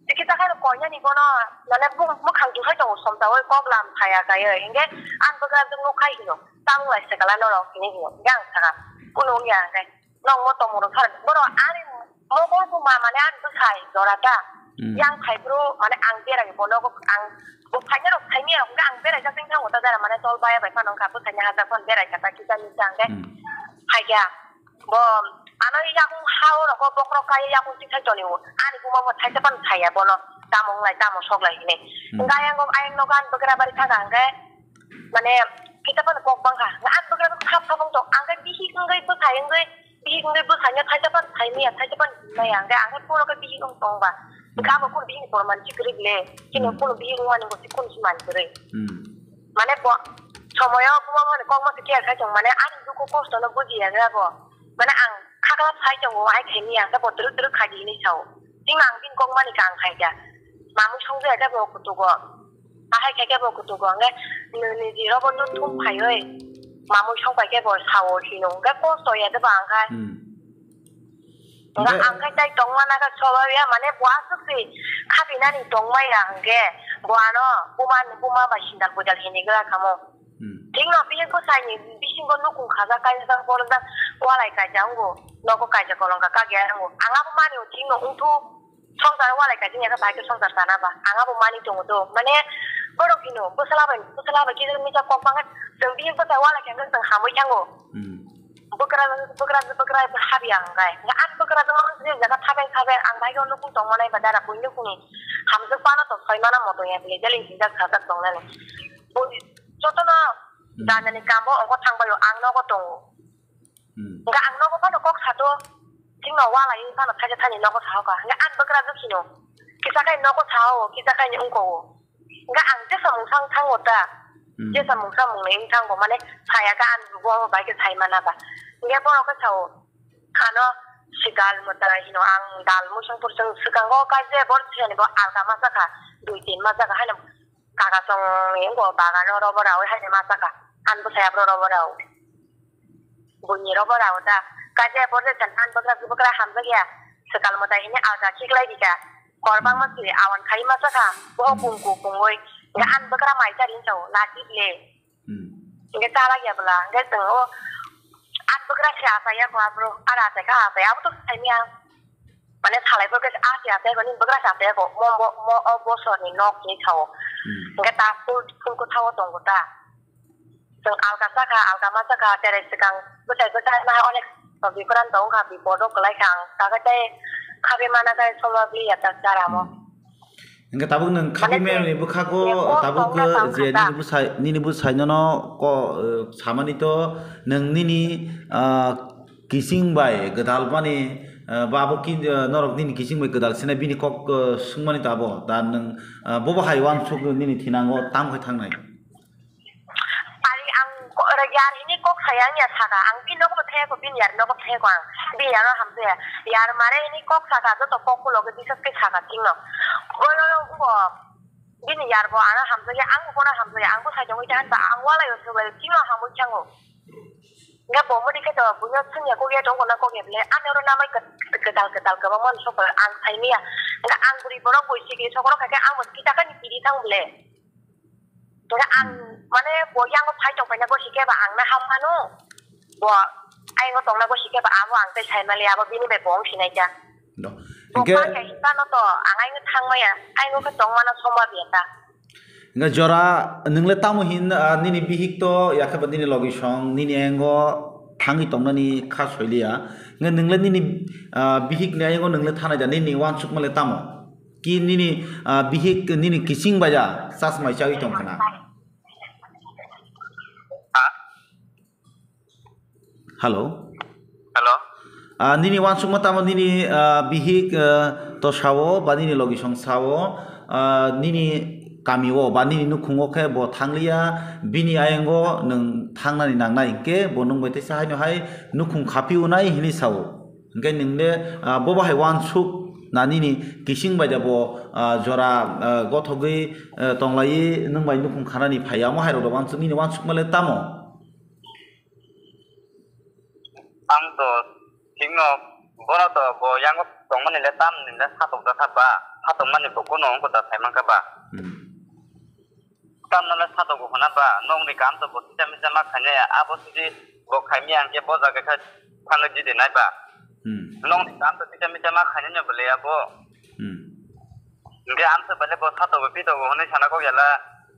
tiki ta khaino koinani bono mane bung-, bwkhang juhai tongo somtawoi kok lam saya kaioi. Hingke ani bwkrajwk nuk khai hino. Tamung lai se kala norok hini hino. Yang saka. Kuno wngya hingke. Nong mo tongmoro sar. Boro ani mo ko ma mane ani bwsai jora ta. Hmm. Yang phai bro mane ang berai bono ang bo phaina rok phaimia hingke ang berai jak tang thango ta jara mane tol baya bai phano ka bwsai ni hajak phano berai ka ta kisa ni hingke. Hmm. Phaikya. Bo ano yakung hao rok bokrok kai yakung ti thai toni o. Ani buma bo thaisa pan thaya bono. Tamung lai tamo sok lai hine. Hmm. Hingke ayang go ayang nogo ani bwkra bari thaka hingke. Mane kita pan kok bangkha. Ani bwkra bang thap thap wng tong. Angke bihik wngwi bwsai wngwi bihik wngwi bwsai no thaisa pan thai maya thaisa pan maya hingke angke puro ke bihik wng tong ba. Hmm. Hingke abo kunu bihik ni poro man chikri bile. Kini Hmm. kunu bihik wng mani bo si kunu si man kwrwi. Hmm. Mane bo somoyo buma mani kok ma se care khai tong mane ani dukhu kosto no buji ya bo. Mane ang khakla phai tongo, ai khaini ang khe bo twrwk twrwk khaidi hinwi sao. Timo ang bini kok mani kang khai kha. Mamui song ya khe bo kutugo. Ahai khe khe bo kutugo. Hwnkhe nini jiro bo nuthum phaiwi mamui song pai khe bo sao hino. Hwnkhe kosto ya de ba ang khai. Hmm. Hwnkhe Hwnkhe ang khai tai tongma na khe soba ya mane bo aswk se khatinani tongma ya hwnkhe bo ano buma buma bai sindal budal hini gra kamo. Hmm. Thikno bini bwsaini bisingo nukung khajak, kaijak, borjak, walai kaijak wngo, nogo kaijak kolong kha, kagya wngo. Ang abo mani o thikno wngthu, songsar walai kaijak ya khe bahai khe songsar sana ba. Ang abo mani tongo do. Mane borok hino bwsala bai, bwsala bai kisa misa kok bangkha, chwng bini bwsai walai khe chwng hamwi thango. Hmm. Bwkra, bwkra, bwkra habya ang gai. Ang bwkra jwk je jaga thaben thaben ang bai khe nukung tong manai ba dara buini nukungni hamjwk pano to soi mana moto ya bile jeli hinjak sajak tongnani. Bo jotono Hmm. Janani kamo ongko thangbaio ang nogo tongo. Hmm. Hwnkhe ang nogo phano kok sato, thikno walai phano thaisa thani nogo sahoka. Hwnkhe ang bwkra jwk hino. Kisa khai nogo sao, kisa khai ni wngko o. Hwnkhe ang jesa mungsa wng thango ta. Hmm. Jesa mungsa mungni wng thango, mane saya khe ang jugo abo bai khe sai mana ba. Hwnkhe borok khe sao, ano sikal mwtai hino ang dal muisung pursung swkango kaisa bor thiyani bo alka ma sakha, dui tin ma sakha haino. Kaka song ni wngkha o bagan o robo raui haino ma sakha. Ani bwsai abro robo rau. Buini robo rau ta. Kaisa borok se chan ani bwkra bwkra hamjak ya. Swkal mwtai hini alka khiklai di kha. Kor bangma siri awan khai ma sakha. Bo Hmm. pungku pungoi. Hingke ani bwkra mai chari wngkha o. Lati ble. Hmm. Hingke chala ya bwla. Hingke chwng o ani bwkra se achai ya kho abro. Ara achai kha achai. Abo to sai miya. Mane salai bo khe a se asai kho, nini bwkra se asai kho, mo, mo, mo o bosor ni nok hinwi sao. Hmm. Hingke ta phul, phul kwthao tongo ta. Chwng alka sakha, alka ma sakha, tere swkang bwsai bwsai ma onek bikran tong kha, bipor o kwlai kha ang. Kha khe tei kha be mana khe solo bli ya ta chara mo. Hmm. Hingke tabuk nwng khapi Mane mem ni bwkhago ye kok tabuk tongna tong je kha ta. Nini bwsai, nini bwsai nono ko, eh, samani to nwng nini, ah, kising bai gwdal mani, ah, ba abo ki, ah, norok nini kising bai gwdal sinai bini kok, ah, swngmani to abo. Da nwng, ah, bobo hai uansuk nini thinango tam khai thangnai. Ari ang ko-, yar hini kok saya ang ya saka. Ang bini nogo thaya ko, bini yar nogo thaya ko ang. Bini yar no hamjaya. Yar mare hini kok saka, joto kok ulo ke bisas ke saka tingno. Oyo, ugo. Bini yar bo ano hamjakya, ang bono hamjakya, ang bo sai tongwi ta, ba ang walai o suglai, chini hamwi chango. Hingke bo mudi khe to, buino sanya kok ya tong, kono kok ya bile, ano oro namai kwtal kwtal kwbangma sok, ang sai manya. Hingke ang bwrwi borok boi sikiri sok rok kha khe, ang bo kita khe ni kiri thang bile. Hingke ang, Hmm. mane, bo yang phai tong paina gosi khe ba ang na ham mano. Bo ayang tong na gosi khe ba amo ang tei sai mali, abo bini bai bo wng sinai kha. No. Hingke- Bo kha khe himano to ang aino thangmaya, aino khe tongmano somba biya ta. Hingke jora nwngle tamo hin, ah, nini bihik to yakhe ba nini logi song, nini ayango thangwi tongnani kha soiliya. Hingke nwngle nini, ah, bihik ni ayango nwngle thanai da, nini wansukma le tamo? Ki nini, ah, bihik nini kiching bai da chasmai chawi tong khna? Hello. Hello. Ah, nini wansukma tamo nini, ah, bihik, ah, to sao ba nini logi song sao, ah, nini kami o ba nini nukhung o khe bo thangliya, bini ayango nwng thangnani nangnai hingke bo nwng bai teisa haino hai nukhung khapi unai hinui sao. Hingke nwng le, ah, bo bahai wansuk na nini kiching bai da bo, ah, jora, ah, gothogwi, ah, tonglai nwng bai nukhung khanani phai ya, omo hai rok da wansuk nini wansukma le tamo? Ang to thikno bono to bo yango tongmani le tamni le satok da ba, satokmani bo kuno wngkha da sai mankha ba. Hmm. Tamno le satok bo hwnna ba, nokni kam to bo kisa misa ma khainai, abo sidi bo khaimya hwnkhe bo jaga khe thangwi jidi nai ba. Hmm. Nokni kam to kisa misa ma khainai no bwle abo. Hmm. Hwnkhe amsa bale bo satok bo pitok bo hwnwi sana kok yala,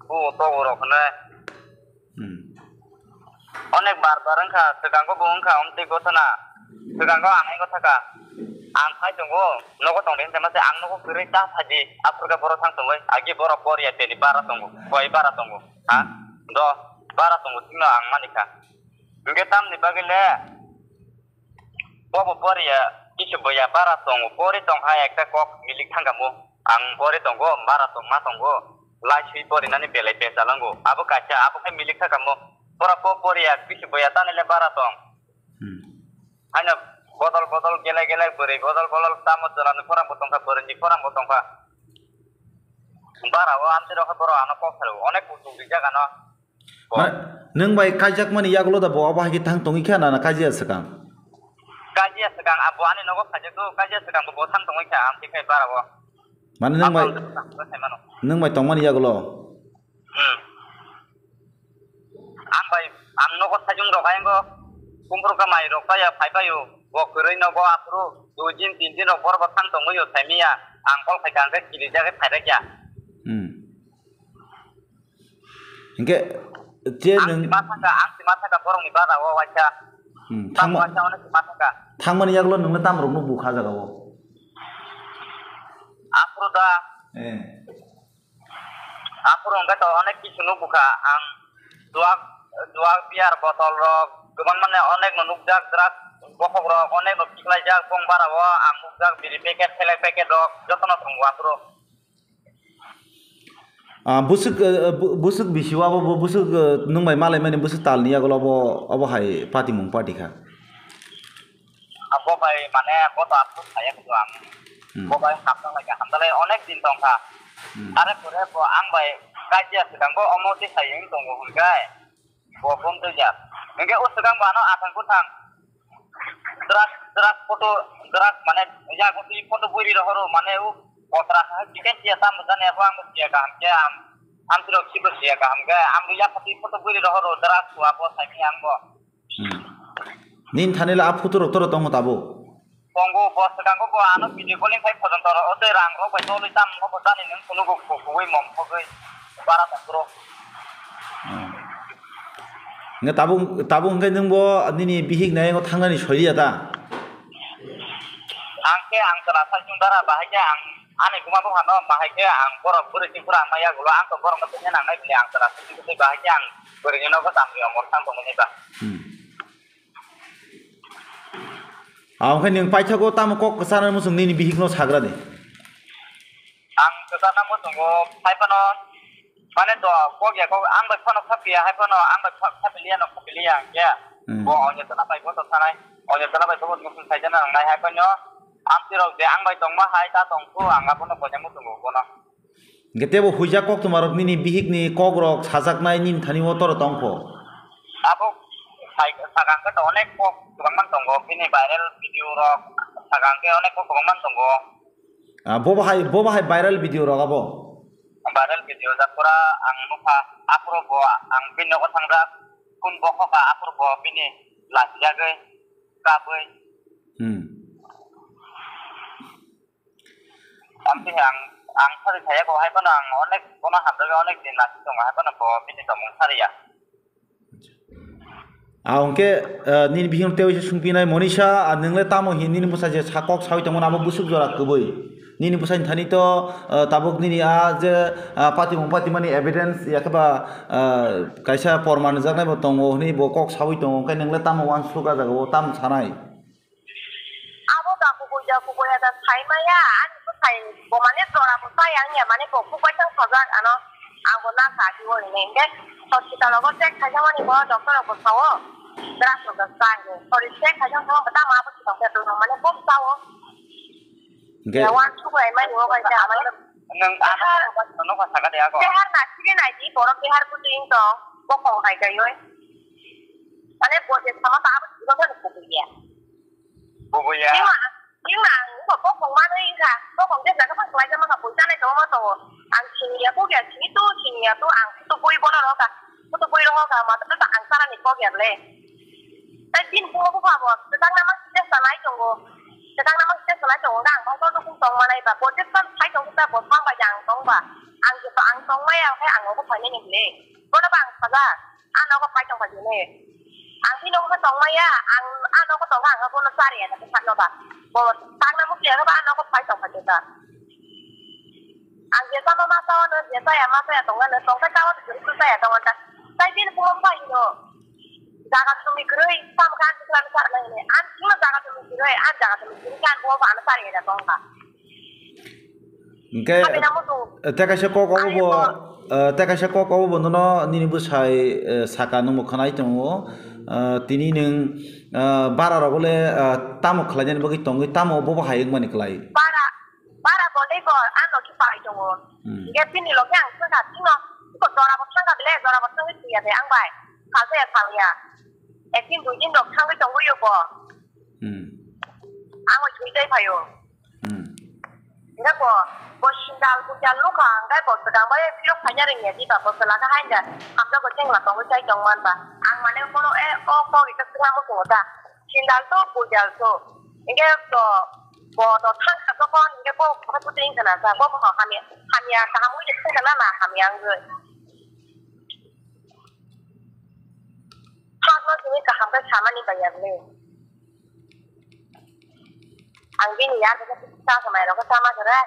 bo tok rok hwnwi. Hmm. Onek bar bar wngkha, swkango bo wngkha omtwi gotona. Swkango ang ego thaka. Ang khai tongo, nogo tongdi hwnkhe mase ang nogo kwrwi ta phaidi. Aphurkhe borok thang tongwi, agi borok bor ya teni bara tongo, koi bara tongo. Ha? Hmm. Do bara tongo, thikno ang manikha. Hwnkhe tamni bagwi le? Bobo boriya, kisu boya bara tongo, bori tongkha ekta kok milik thangkamo. Ang bori tongo, bara tongma tongo. Lai sui borinani belai besalango. Abo kaisa, abo khe milik thangkamo. Bora bo boriya, kisu boya tanile bara tong. Hmm. Haino bodol bodol gele gele bwrwi bodol bodol tamo jwnani khorang bo tongkha, bwrwini khorang bo tongkha. Bara o amtwi rokha borok ano kok salo, onek kuchuk rijak ano. Mane, nwng bai kaijakmani yagulo da bo abo hai khe thang tongwi kha na, na kaijakya swkang? Kaijakya swkang, abo ani nogo khaijak do, kaijakya swkang bo, bo thang tongwi kha, ang tikhe bara o. Mane nwng bai, Abo ang swkang bo sai mano. Nwng bai tongmani yagulo? Hmm. Ang bai, ang nogo sajung rok ayang go, kumpru ka mai rok ta ya phai bai o, bo kwrwi nogo aphuru, dui din, tin din rok borok bo thang tongwi o, sai miya, ang call khai kha, ang khe kirijak khe phai rwk ya. Hmm. Hingke je Ang nwng sima saka, ang sima saka borokni bara o waisa. Hmm, Tamo thangma-, waisa ono sima saka. Thangmani yagulo nwngno tam rokno bukha jaga o? Aphuru da. Eh. Aphuru hwnkhe to onek kisu no bukha. Ang duak, duak beer botol rok, kwbang mane onek no nukjak, drugs bokhok rok onek no kiklaijak, bong bara o ang nukjak, biri packet, thelek packet rok jotono tongo aphuru. Ah, bwswk, eh, bw-, bwswk bisi o abo, bo bwswk, eh, nwng bai malaimani bwswk talni yagulo abo, abo hai patimung party kha. Abo bai mane bo to aphuru saya kudu ang. Hmm. Bo bai hamjak lai kha, hamjak lai onek din tong kha. Hmm. Are pore bo ang bai kaiya swkang bo omo twi sai wng tongo hwn khe. Bo phone twijak. Hingke o swkang bo ano athang bwthang. Drugs, drugs photo, drugs mane yago twi photo bui ri rohoro mane o kotra ha chicken sia tam jani abo ang sia kaham khe am, am tiro chibo sia kaham khe ang ya photo, photo bui ri rohoro drugs wa bo sai khe ang bo. Hmm. Nin thani la a photo rok toro tongo tabuk? Tongo, bo swkango bo ano video calling khai phojong toro, o tei rang rok bai doloi tam no bo jani nwng phunukgo, kukuwi mom khogwi bara tongphuru. Hmm. Nge tabuk, tabuk hwnkhe nwng bo nini bihik nai o thangnani soiliya ta? Ang khe ang chwla sai chwng dara bahai khe ang ani buma bupha no bahai khe ang borok bwrwi chwng phuru ang maya gulo ang to borok no tongya nangnai bini ang chwla sai chwng bahai khe ang bwrwi ni nogo tamni omor thang tongmani ba. Hmm. Ang khe nwng paithago tamo kok kwchana muchung nini bihikno sagra de. Ang kwchana muchungo phai phano, mane to kok ya kok ang bai phano khapiya, hai phano ang bai kha-, khapiliya no khapiliya ang khe. Hmm. Bo onyo tana bai bo to sanai, onyo tana bai bo muchung saijana nangnai hai phano. Amtwi rok je ang bai tongma hai ta tongkhu, ang abono bonya muchungo bono. Hingke tebo huijak koktwma rok nini bihik ni kok rok sajaknai nini thani o toro tongkho. Abo sai sakang khe to onek kok kwbangma tongo, bini viral video rok sakang khe onek kok kwbangma tongo. Ah, bo bahai, bo bahai viral video rok abo? Viral video jak pura ang nukha, aphuru bo ang bini nogo thangjak, phone bo khokha, aphuru bo bini lachijagwi kabwi. Hmm. Tamtwi ang, ang sari saya ko hai phano ang onek bono hamjagwi onek din nasi tongo hai phano bo bini tongmung sariya. Ah, hwnkhe, ah, nini bihik tei waisa sungpinai Monisha, ah, nwng le tamo hin nini bwsai je sa kok sawi tongmani abo bwswk jora kwbwi? Nini bwsai thani to, ah, tabuk nini a je, ah, patimung patimani evidence ya khe ba, ah, kaisa porman rwjaknai bo tongo hwnwi bo kok sawi tongo, hwnkhe nwng le tamo uansuk a jaga o tamo sanai? Abo da kubui da kubui da sai maya, ani bwsai bo mane jora bo sai ang ya, mane bo kubai tang sajak ano, ang bo na sa di wori ne, hingke hospital rogo check khaijak mani bo doctor rok bo sao, drugs rok da sai, sorry check khaijak tamo bo tamo abo si tong khe mane bo sao. Hingke ya wan subai mani bo bai da mane. Nwng a Behar, nokha saka de ako. Behar na sigi nai di, borok behar kutu ing tong, bokong hai kai oi. Mane bo je sama ta abo si tong khe kubui ya. Bubuya. Ima, ima, bo bokong manwi wngkha. Bokong je jaga phang khlai jama kha, buitanai tongma tongo. Ang siniya kok ya, sini tu, siniya tu, ang tu bui bono roka. Tu bui roka, ma tu ang sarani kok ya le. Tai din bumo bupha bo, tetang nama sija salai tongo. Tetang nama sija salai tongo, ang bokong tu tong manai ba. Bo je tong sai tongo ta, bo sambai ang tong ba. Ang je to ang tong maya, ang obo phainai ni le. Bono ba ang saja. Ah, nogo pai tong kha jene. Ang bini nogo tong maya, ang ah nogo tong kha, ang bono chari ya, sakno ba. Bo tangna mukti ya ba, ah nogo pai tong kha jeta. Ang jeta ba ma sao no, jeta ya ma saya tong na, tong kha sao, juri tu saya tong ta. Sai bini bumo pai no. Jaga sumi kroi, sam kan tu klan sar na ini. An sima jaga sumi kroi, an jaga sumi kroi kan bo ba an sar ya tong kha. Hingke, Hape namo tongo. Eh, tei kaisa kok obo Ani bo, bo. Eh, tei kaisa kok obo bo nono nini bwsai, eh, saka nwngbo khwnai tongo. Eh, tini nwng, eh, bara rogo le, eh, tamo khlainani bagwi tongwi tamo bobo hai wngmani kwlai? Bara, bara bo tei bo ano khe pai tongo. Hmm. Hingke bini loge ang thangkha, bini ko jora bo thangkha bele, jora bo thangwi thwiya de ang bai. Salsa ya salya. Ekdin duidin rok thangwi tongwi bo. Hmm. Ang bai thwi tei phaio. Hmm. Hingke bo, bo sindal bujal nukha, hingke bo swkang bai phiyok phaina rwngya, diba bo swlaka haida, hamjago chengla tongwi chai tong manba. Ang mane bono, e, o kok ita swngna muchungo ta. Sindal to, bujal to. Hingke to, bo to thangkha jokhon, hingke bo, bo kuting kana sa, bo, bo hamya, hamya kaham wngya thangkha na, na hamya wngwi. Thangno simi kaham khe samani bai ya le. Ang bini yar khe sa khe mai rok khe sama khe re.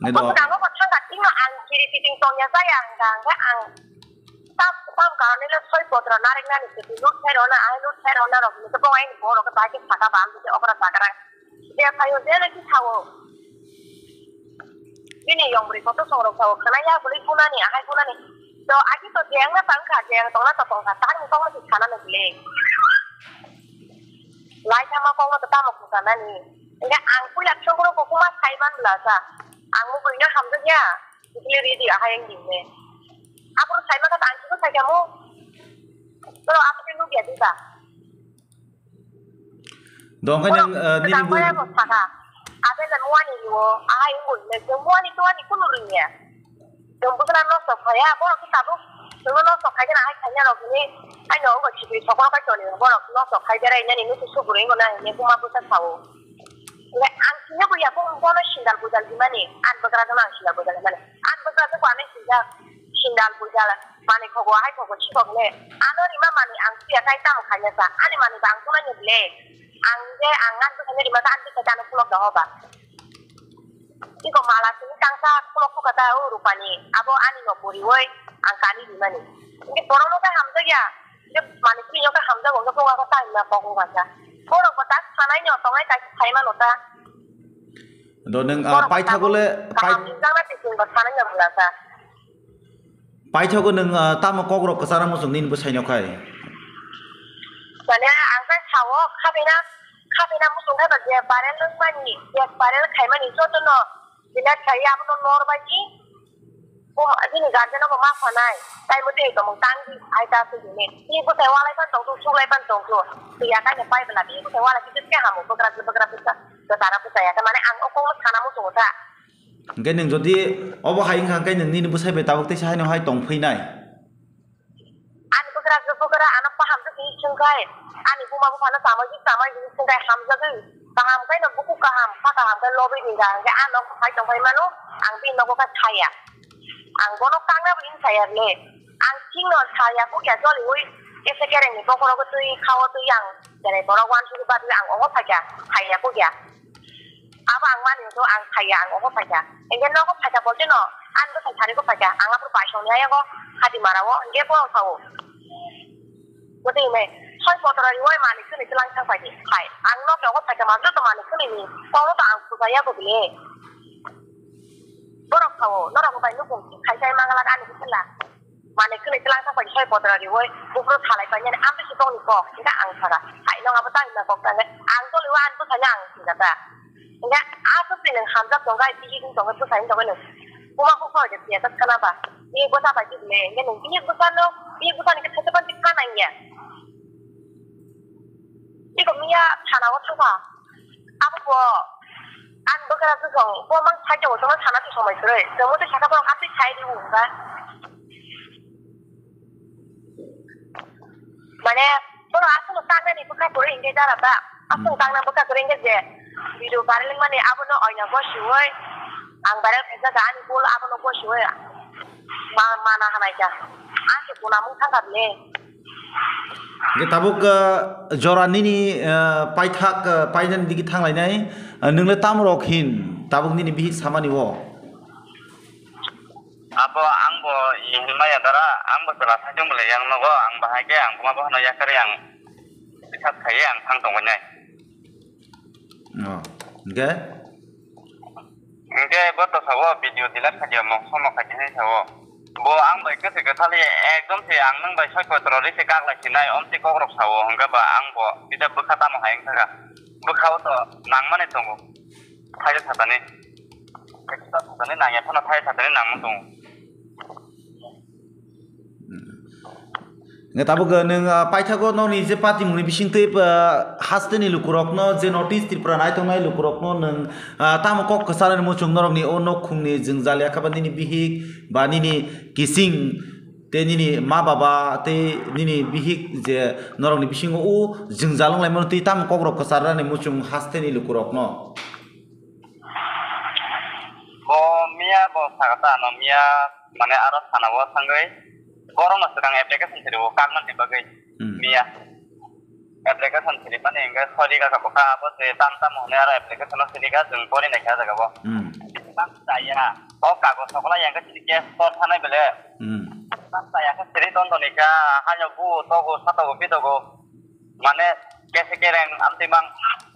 Nai do. Bo swkango bo thangkha timo ang kiri piting tongya jaya ang kha ang khe ang tam tam karone le soi potro narik nani khe lut khe rona ai lut khe rona rok ni khe bo ai ni borok khe bai khe saka ba ang khe okra sakra. Je phaio je naki sao. Bini yong bwrwi kotor songrok sao khwnaya bwlwi thunani ahai thunani. To agi to jeng na tang kha jeng tong na to tong kha tang tong na sana no bile. Lai thama kok no to tamo khusa nani. Engke ang puila thwngro kokuma sai man bla sa. Ang mo bwrwi no hamjakya. Bwlwi ridi ahai ang ding ne. Abro sai ma kha ang khe sai kamo. Bro abro nugya diba. Dong khe borok nwng, eh, nini swkang bui- maya bo sakha. Abele muani rio, ahai wngwi le, chwng muani tuani kunu rwngya. Chwng bwswla nosto khaya, borok khe tabuk chwngno nosto khaikhe ahai khaina rok hwnwi, aino wngwi sibiri sokoro kai toni, borok nosto khai berai nani nusu suburi wngwi nai hwnwi buma bwsa sao. Hwnkhe ang siniya buya, bo bono sindal bujal himani, ani bwkrajwkno ang sindal bujal himani. Ani bwkrajwk bo ani sijak, sindal bujal, manwi khogo, ahai khogo, sikok le. Ano rima manwi ang suya kai tamo khaina sa, ani manwi ba ang kunai ni le. Ang je ang ani bwsai ni rima ta ani bwsai ta ano kulok da hoba. Iko mala simi tangsa kulok khuka ta o rupani, abo ani no poriwi ang kani rimani. Hingke borok no ta hamjakya, je manwi simi no ta hamjago, hingke bo abo ta hima kok wngkha sa. Borok bo ta sanai no tongnai kaisa sai mano ta. Do nwng, ah, paithago le, pai- kaham rijak na twi chwng bo sanai no bwla sa. Paithago nwng, ah, tamo kokrok kwchara muchung nini bwsai no khai? Mane ang khe sao khabina, khabina muchung khe ba je barrel nwng mani, je barrel khai mani joto no delete khai abono nor bai di. Bo bini guardian no bo ma sanai, tai mo tei tongmung tang di, ai ta se hini. Ni bwsai walai phan tong, suklai phan tong, ya kai pai bwla, bini bwsai walai khe khe hamu, bwkra bwkra bwkra, kwchara bwsai ya, mane ang o kok no sana muchungo ta. Hingke nwng jodi obo hai wngkha, hingke nwng nini bwsai bai tabuk teisa haino hai tong phinai? Ani bwkra khe bwkra ano kaham khe hini swngkhai, ani buma buphano chamai di chamai hini swngkhai hamjagwi, Kaham khe no buku kaham, sa kaham khe lobwi ringa, hwnkhe a nok phai tongphai mano, ang bini nogo khe saya. Ang bono kangnabo hin saya le. Ang chikno saya kukya joliwi, kese kerengni bokhorogo twi khao twi ang, jere borok wansugwi badwi ang ogo phaikha, saya kukya. Abo ang mani hwnkhe ang saya, ang ogo phaikha. Hwnkhe nogo phaikha bolteno, ani bwsai sarigo phaikha, ang aphuru paisongni ayago, Hatimarao, hwnkhe borok sao. Kwtwi hwnwi, soi kotora riwi manwi khwnwi twlang thang paidi. Hai, ang no khe obo phaikha ma joto manwi khwnwi ni. Kono to ang puja ya bwbile. Borok sao, norok bai nukung thik khai khai mangalak ani bwsala. Manwi khwnwi twlang thang paidi soi kotora riwi. Buphuru salai painani amtwi si tongni kok. Hingkhe ang saka. Hai, nong abo tangni kok tangkhe. Ang toliwi ani bwsani ang sinjata. Hingke aswk se nwng hamjak tongo, ai bihik wng tongo, bwsai wng tongo nwng. Buma bupha bai de siya ta sana ba. Bihik bwsa bai de bile, hingke nwng bihik bwsa no, bihik bwsa ni khe thaisa ban kana ya. Iko miya thana o thangkha. Abo bo, ang bwkra bwsong, bo mang sai tongo, jono thana se somai kwrwi. Jomo tei saka borok aswk sai di wng ba. Mane, bono aswkno tangnani bwkha kwrwi hinkhe jara ba? Aswk Hmm. tangna bwkha kwrwi hinkhe je video viral wngmani abono oina gosiwi ang viral khaijak ani bol abono gosiwi ma-, mana hanaikha. Ang se kunamung thangkha bile. Hingke tabuk, ah, jora nini, ah, paithak, ah, painani digi thanglainai, ah, nwngle tamrok hin tabuk nini bihik samani o? Abo ang bo hinmaya dara, ang bo chwla saijwng bwle yang nogo, ang bahai khe ang buma bohano yakarwi ang bwsat khaiwi ang thang tongwi nai. Oh, hingke? Hingke bo to sao video delete khaidi mokso mokha hinwi sao. Bo ang bai kwthwi kwthali ekdom se ang nwng bai soi kotoro ri se kak lai sinai omtwi kokrok sao, hingke ba ang bo kisa bwkha tamo hai wngkha kha. Bwkha o to nangmani tongo. Thaisa satani. Thaisa satani nangya phano thaisa satani nangma tongo. Nge tabuk, uh, nwng, uh, paithago nokni je party mungni bisingtwi, uh, hasteni lukurokno je North East Tripura naitongnai lukurokno nwng, uh, tamo kok kwcharani muchung norokni o nok khungni jwngjal yakha ba nini bihik ba nini kising tei nini ma baba tei nini bihik je norokni bisingo o jwngjal wnglaimano tei tamo kokrok kwcharani muchung hasteni lukurokno? Bo miya bo sakha ta ano miya mane aro sana o thangwi borokno swkang application siri o kakna ni bagwi Hmm. miya application siri mani hingke sori kaka bokha abo se tam tam hwnwi aro application o siri ka chwng pori naikha jaga bo. Hmm. Tam chaya o kagoj sokolai yang ke siri ke store thanai bele. Hmm. Tam chaya ke siri ton toni ka hanyo bu togo satogo pitogo. Mane kese kereng amtwi mang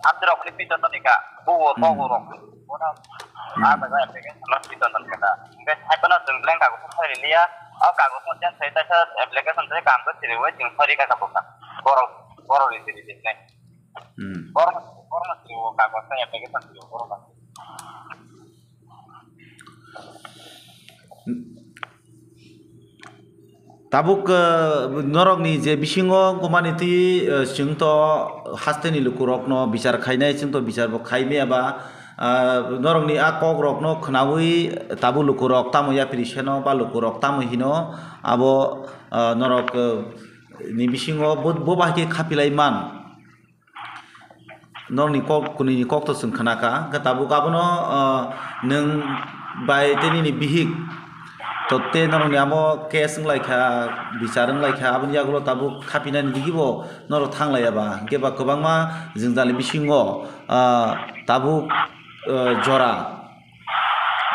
amtwi rok ni pito toni ka buo Hmm. togo rok. Bono Hmm. a jaga application no pito toni ka. Hingke hai phano chwng blank kagoj sai liya. O kagoj no chen sai taisa application sai kam ko siri wai chwng sori ka ka boka. Borok borok ni siri di nai. Hmm. Borok borok no siri o kagoj sai application siri o borok. Tabuk, eh, norokni je bisingo gumani twi, eh, chwng to hasteni lukurokno bichar khainai, chwng to bichar bo khai maya ba, ah, norokni a kokrokno khwnaui tabuk lukurok tamo yapri seno ba lukurok tamo hino abo, ah, norok, eh, ni bisingo bo, bo bahai khe khapilai man. Nokni kok, kwnwini kok to chwng khna kha, hwnkhe tabuk abono, ah, nwng bai tei nini bihik to tei norokni amo case wng lai kha, bichar wng lai kha, aboni yagulo tabuk khapinani digi bo norok thang lai ya ba, hwnkhe ba kwbangma jwngjal ni bisingo, ah, tabuk, ah, jora,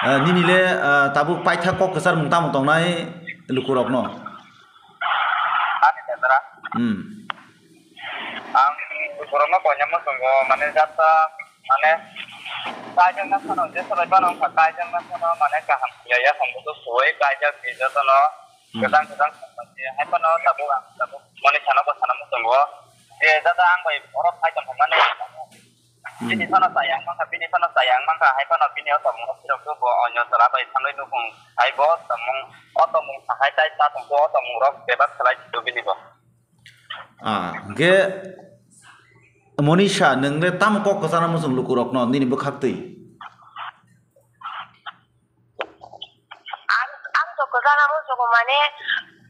ah, nini le, ah, tabuk paitha kok kwchar mung tamo tongnai lukurokno? Ani jatra. Hmm. Ang borokno koinama tongo, mane jata, mane kaijakna phano je salai phano wngkha, kaijakna phano mane kaham ya, ya, hambo to suwai kaijak di jotono, Hmm. kwchang kwchang hai phano tabuk ang tabuk mani sana bo sana muchungo, je jata ang bai oro phai tongkha mani, Hmm. bini phano chaya ang mankha, bini phano chaya ang mankha, hai phano bini o tongmung rok bo onyo chwla bai thanwi nukung, hai bo tongmung, o tongmung sahai tai cha tongkhu, o tongmung rok bebak khlai tong bini bo. Ah, hwnkhe Monisha, nwng le tamo kok kwchana muchung lukurokno nini bwkhaktwi? Ang, ang to kwchana muchungo mane,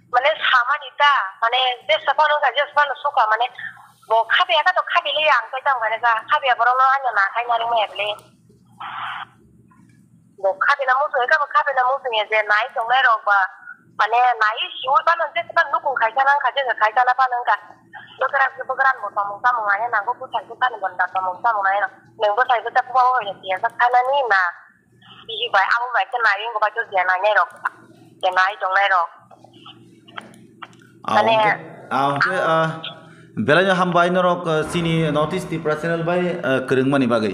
mane samani ta, mane jesa phano wngkha, jesa phano sukha, mane Bo khabiya kha to khabili ang khe tang mane ja khabiya borok no ano na khai na ring maya bili. Bo khabina muchung kha bo khabina muchung ya je nai tongnai rok ba mane nai siwi bano je ba nukung khai kana kha je khai kana bano ka. Bokra bokra bo tomung samung nai nango bwsai bwsani bo da tomung samung nai rok. Nung bwsai bwsa bwsa bo ya tiya sa khanani na. Bihik bai abo bai khe nai wngkha bai khe je nainai rok, je nai tongnai rok. Ah, Mane, hwnkhe, ah, hwnkhe, ah, belai no hambai norok, ah, chini North East Tripura channel bai, ah, kwrwngmani bagwi.